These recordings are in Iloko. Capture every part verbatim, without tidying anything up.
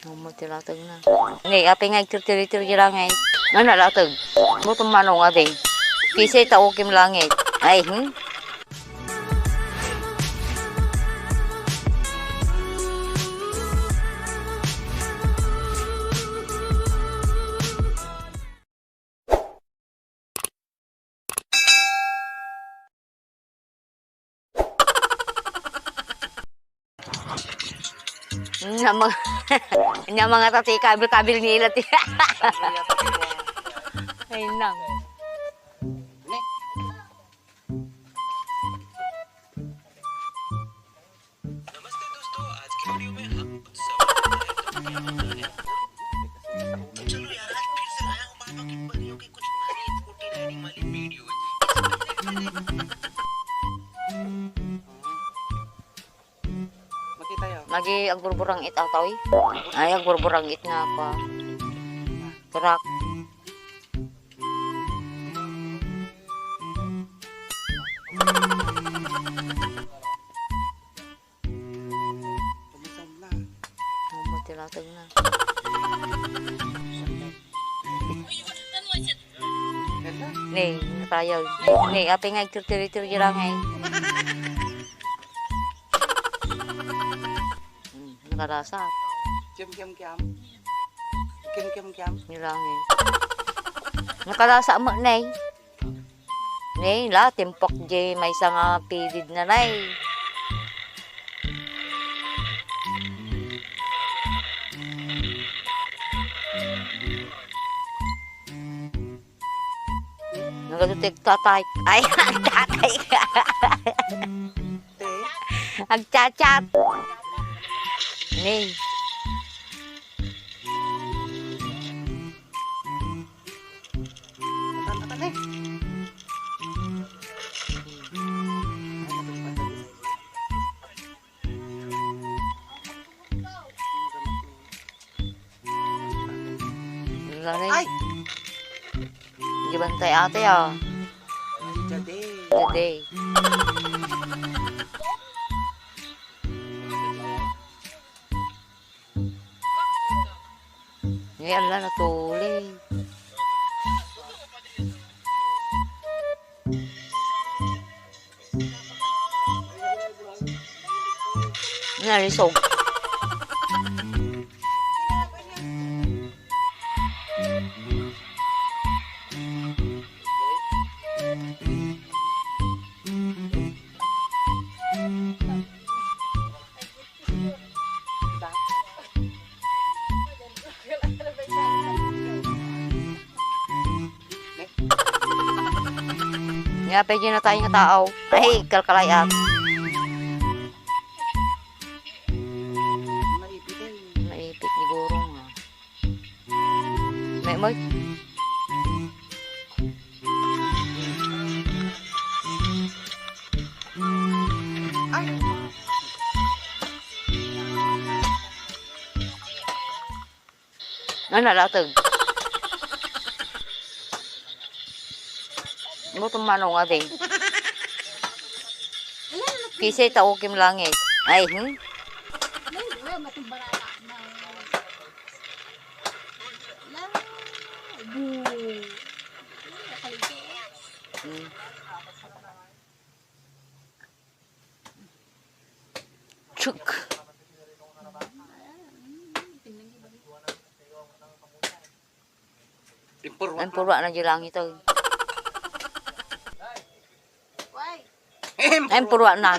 Amo ti latag na. Ngay, apay nga agtirtiritir di langit. Nga nalatag. Butom mano nga di. Kisay ta ukim langit. Ay, hmm? Nya mga, nya mga tati, kabil-kabil nila ti. Ay, nang. नमस्ते दोस्तों, आज के वीडियो में हम उत्सव मनाने तो क्या होता है? तो चलो यार, आज फिर से लाया हूँ बाबा की परियों की कुछ नई स्कूटी राइडिंग वाली video. Makita yun. Lagi agburburang it ataw, eh. Ay, agburburang it na ako. Truck. Kumisan na. Mamatiratan na. Ganda. Ne, natayaw. Ne, apay nga agtirtiritir di langit. Hmm, nakarasa. Kiam, kiam, kiam. Kiam, kiam, kiam. Di langit. Nakarasa mo, ne. Nay, la, timpok di maysa nga pilid na, nay. Nagadutik tatay. Ay, tatay. Te? Agchat-chat. Nay. Atan, atan, eh. Ay! Di bantay ate, ah. Jade. Jade. Ni ala, natuli. Nalisog. Nga pa, di na tayo nga tao. Ay, kalkalayat. Maipit, eh. Maipit, siguro nga. May, may. Ay. Ano, latag? Butom mano nga din. Kisay ta ukim langit. Ay, hmm? Hmm. Chuk. Impurwa. Impurwa na di langit, oy. Ay, impurwa na.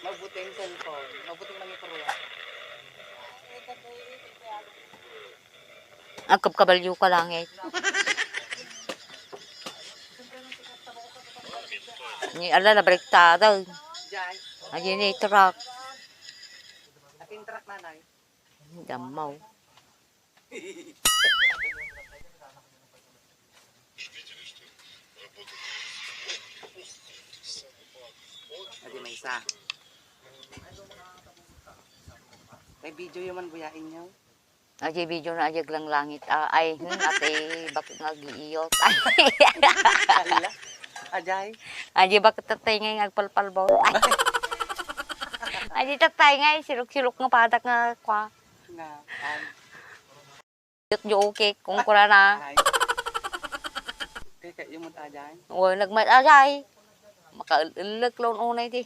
Mabuting cellphone. Mabuting mangipurwa. Agkabkabalyo ka langit. Ni ala, nabaliktad. Jay. Ay, ni truck. Akin truck, nanay. Dammaw. Adi maysa. May video yun man, buyain niyo. Adi video na, adi aglanglangit. Ah, ay, hmm, ate, bakit nga agiiyot? Ala. Ajay. Adi bakit tatay nga agpalpalbot? Ay. Adi tatay nga, silok-silok nga padak nga kwa. Na, ay. Yut, jo, okay, kung kurana. Ay. Kay, kay, yung mo tajay? Uy, nagmay-, ajay. Makaul-, ulek law unay ti.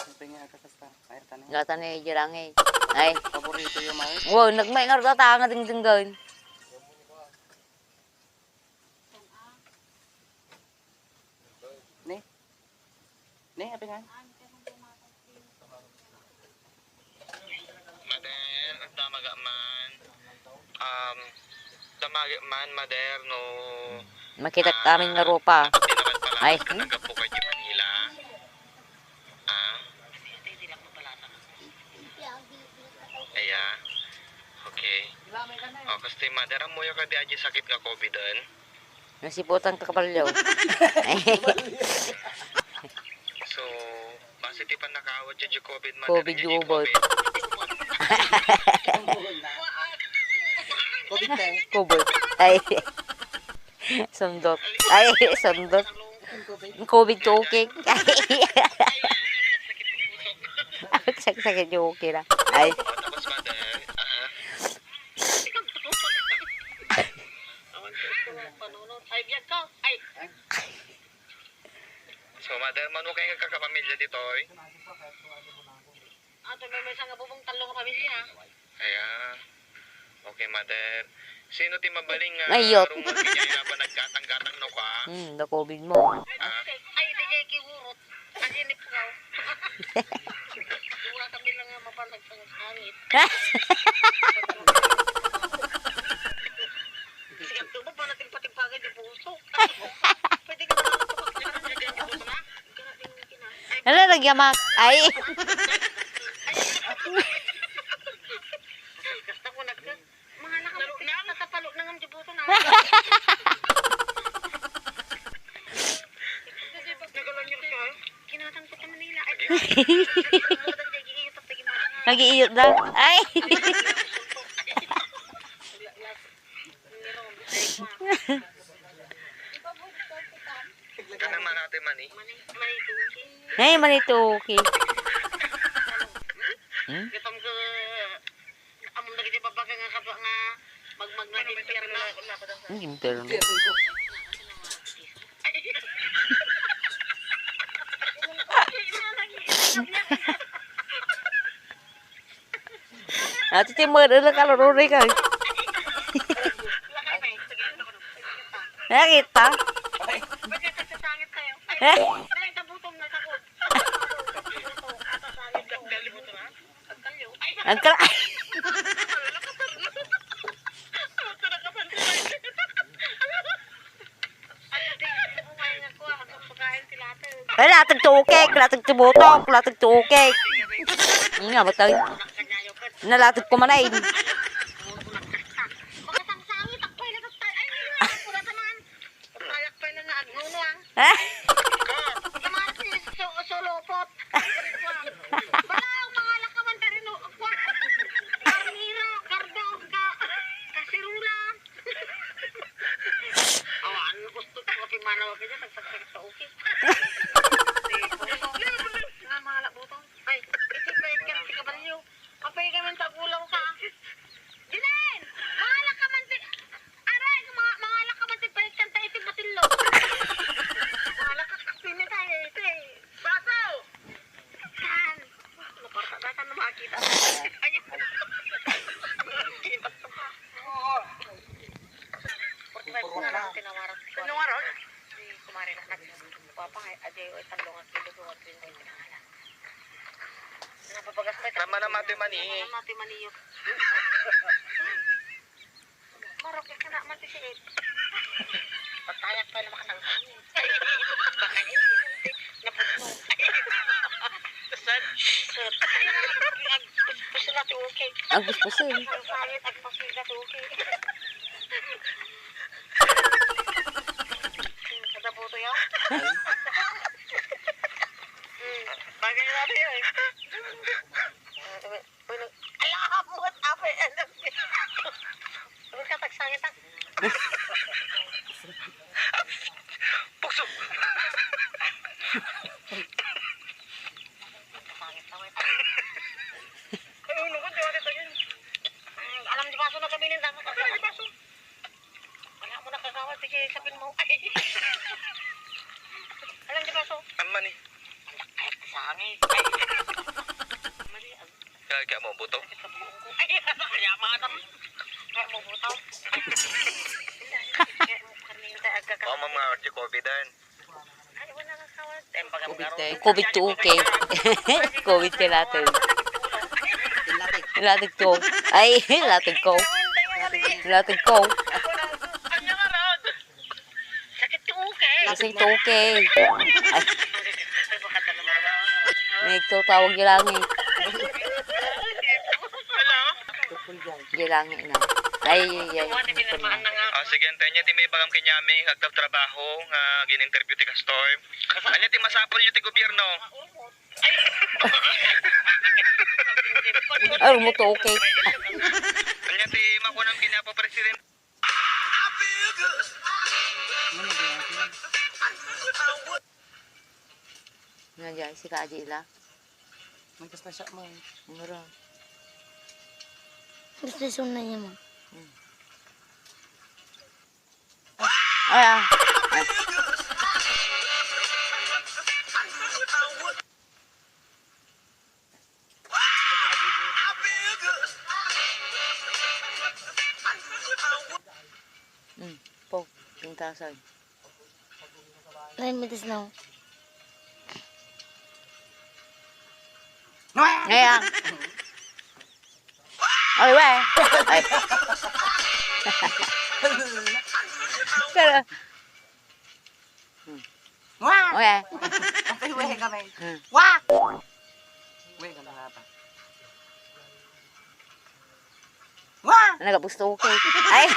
Ito nga, kakasta. Ay, tanay. Gata ni Jirangay. Ay. Paborito yung mga. Wow, nagmay nga rata nga dingdinggan. Ni? Ni, apingan? Mader, ang tamaga man. Um, tamaga man, Mader, no? Makita ah, amin nga rupa. Ay, hmm? Naggapu ka di Manila. Ah? Aya. Okay. O, kasta, Mader, ammoyo ka di aja sakit nga COVID-en? Nasiputan ka, kabalyo. So, base ti pannakaawat ti COVID, Mader, COVID, COVID. COVID. COVID tayo. COVID. Ay. Sundot. Ay, sundot. COVID ko, okay. Sakit-sakit yung okay na. Ay. Tapos, Mader, ah, Ay, biag ka. Ay. So, Mader, mano kayo nga kakapamilya ditoy? Ato may, may isang abubong talo nga pamilya. Ayan. Okay, Mader. Sino ti mabaling nga Ay, yot. Rumor kanya nga ba naggatang-gatang no ka? Hmm, na-COVID mo. Ah? Ay, di kay kiwurot. Ang inip ko. Wala kami lang nga mapalag sa langit. Sige, tubo pa natin patimpagan yung puso. Pwede ka naman sa pagkakas na dyan yung puso na. Grabe yung kina-, ay, Ala, nagyamak. Ay. Basta ko nagka-, Mga nakaputi, nakapalo na nga di buto na. Nagalan niyo siya, eh. Kinatang ko sa Manila. Ay, kinatang ko sa Manila. Nag-iiyot na. Ay! Kanang manati mani? Ay, manituki. Hmm? Kitang ko, Amon dagiti babaga nga kadu nga magmagna ti impierno. Ang impierno. Ati ti murder na kalorore ka. Nakita? Eh? Ang kal- Ay, latag ti ukek, latag ti butok, latag ti ukek. Nga, matay. Nalatag ko man ay. Tayak pay na nga agnunuan. Eh? Kamatis, su-, sulupot. Bala, mga lakawan, tarino, kwan. Karnero, kardo, ka-, kasirula. Awan, gusto ko, pimanaw ka dyan, nagsagsagat sa ukit. Nga, mga labutan. Ay, iti pwede ka, si kabalyo. Apay ka man tagulaw ka. Jelen! Mangala ka man ti, aray, ma-, mangala ka man ti palitan ta iti batillo. Mangala ka, kakpini tayo iti. Baso! Kan. Naparta na kan makita. Ay, kita to ka. Forty-five ko na lang tinawaran. Tinawaran? Si kumare na nag-, papa, ay, ajay, ay, talo nga kilo, gawa, three ninety na nga lang. Napapagas pa. Tama na, mati mani. Tama na, mati mani yun. Marok, ika na, mati si Ed. Patayak pa na makasangkang. Baka Ed, naputlo. Saan? Saan? Ay, puspusin natin, okay. Ang puspusin. Ang sangit, ang puspusin natin, okay. Kada puto yan. Hmm, bagay natin yan. Ala, buhat apa yan? Ano ka, tagsangit, ah? Pukso! Alam di ba so? Ang mani. Ang lakas sa hangin. Ay. Mali, ang Kaya, kaya mo buto? Ay, ano, kaya mga tam-, kaya mo buto? Kaya mo karnita, aga ka. Baka mga ordi COVID dan. Ay, wala na sa COVID. Covid ten. Covid two, okay. Covid ten natin. Latig to. Ay, latig ko. Latig ko. Sakit to, okay. Kasi to, okay. Ay. Nagtutawag yung langit. Yung langit na. Ay, ay, ay. Ah, sige, antayin niya, ti may bagam kenyami, agtratrabaho, nga gin-interview ti customer. Anya ti masapul yu ti gobyerno? Ay, mo to, okay. Anya ti makunam kini Apo Presidente? Nga dyan, si Kaji ila. Nagkasta siya mo. Ngaro. Gusto yung sunay niya mo. Hmm. Ay, ah. Ay. Mm, po, pintasan. Nine minutes now. Ngayon. Ay, we. Ay. Pero, Wah! Okay. Ay, weh kami. Hmm. Wah! Weh kami nga pa. Wah! Nagabusto, okay. Ay,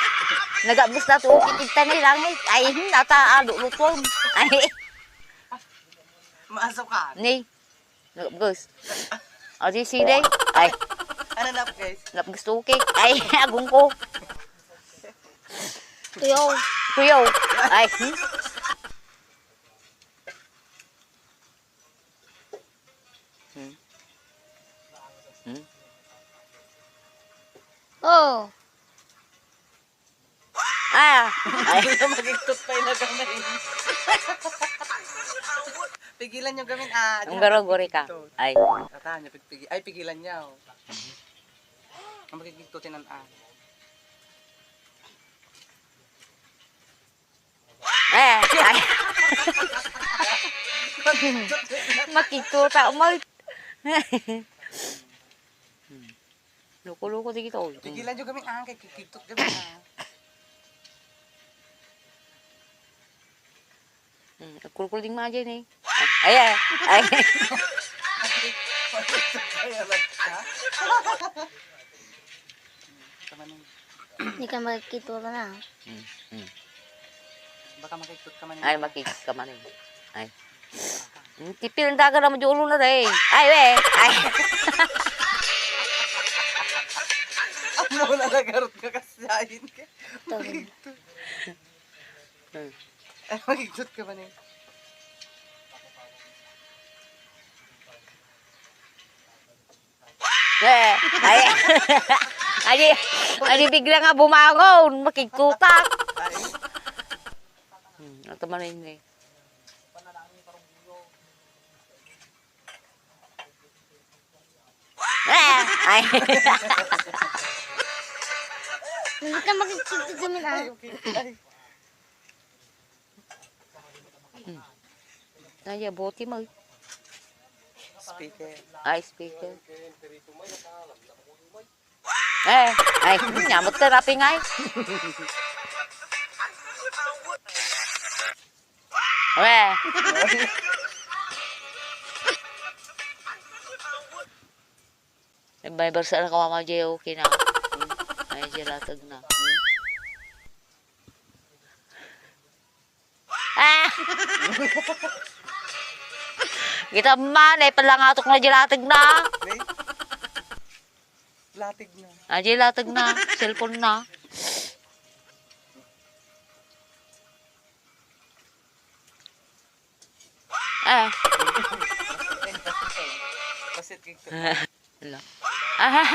nagabusto to, okay. Kita ni langit. Ay, hmm, ata, ah, lulutong. Ay. Maasukan. Ni. Napgus. O, di sili. Ay. Ano napgus? Napgus to, okay. Ay, agung ko. Tuyo. Tuyo. Ay. Hmm? Hmm? Hmm? Oh. Ah! Ay. Magigtot pa yung gamit. Pigilan niyo gamit, ah. Ang garogori ka. Ay. Tata niyo, pigpigi-, ay, pigilan niyo. Ang magigigtot, tinan, ah. Eh, ay. Makigtot, ah, umal-, Loko-loko di kita, oy. Pigilan niyo kami, ah, kay kikigtot kami, ah. Hmm, kulkul ding maja ini. Ay, ay, ay. Tama na. Di ka makikigtot na. Hmm, hmm. Baka makigtot ka man. Ay, makigtot ka man, eh. Ay. Hmm, tipil ang daga naman yung ulo na, eh. Ay, eh. Ay. Ano na nagarot ka, kasyain ka? Ito. Makigtot. Hmm. Ay, makigtot ka man, eh. Eh, ay, adi, adi bigla nga bumangon, makigkutak. Hmm, ato man ini. Eh, ay. Hindi ka makikita sa amin, ah. Hmm. Naya, bote mo. Speaker. Ay, speaker. Eh, ay, nyamot ka, raping ay. Eh. May barsa na kawama, Jay, okay na. Ay, Jay, latag na. Ah! Kita man, eh, palangatok na, Jay, latag na. Wait. Latig na. Ah, Jay, latag na. Cellphone na. Ah. Pasit kay Hala. Ah.